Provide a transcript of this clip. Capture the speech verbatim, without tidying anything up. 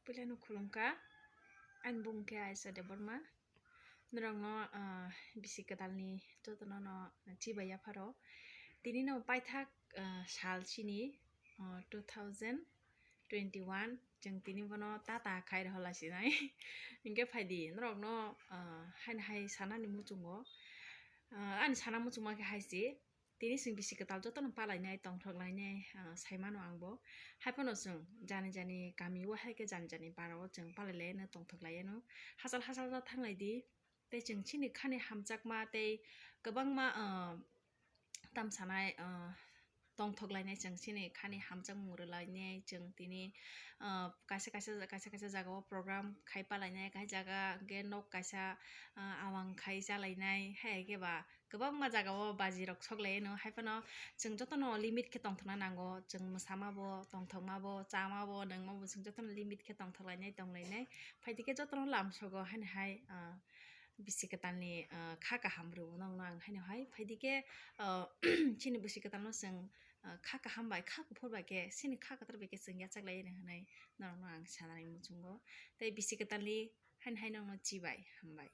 Puilano khulumkha, ani bumung khe Aisha Debbarma. Norokno, ah, bisi kwtalni jotono no chibai yapharo. Tini no paithak, ah, sal chini, ah, two thousand twenty-one, chwng tini bono tata khai rohorlai sinai. Hinkhe phaidi, norokno, ah, haino hai sanani muchungo. Ah, ani sana muchungma khe hai se, tini chwng bisi kwtal jotono palainai, tongthok lainai, ah, saimano angbo. Haiphano chwng jani jani kami o hai khe jani jani para o chwng palai laino, tongthok laino. Hachal hachal no thanglai di. Tei chwng chini khani hamjakma tei kwbangma, ah, tamsanai, ah, tongthok lainai chwng chini khani hamjakmung rwlainai chwng tini, ah, kaisa kaisa, kaisa kaisa jagao program khai palainai, kaisa jaga hwnkhe nok kaisa, ah, awang khai chalainai, hai khe ba kwbangma jagao baji rok sok laino, haiphano chwng jotono limit khe tongthokna nango, chwng mwsamabo, tongthokmabo, chamabo, nungmabo chwng jotono limit khe tongthok lainai, tong lainai, phaidi khe jotono lamsogo haino hai, ah, bisi kwtalni, ah, kha kaham rwo nokno ang haino hai, phaidi khe, ah, chini bisi kwtalno chwng, ah, kha kaham bai, kha kuphur bai khe, chini kha kwtal bai khe chwng yachak lai hwnwi norokno ang sanani muchungo. Tei bisi kwtalni haino hai nokno chibai, hambai.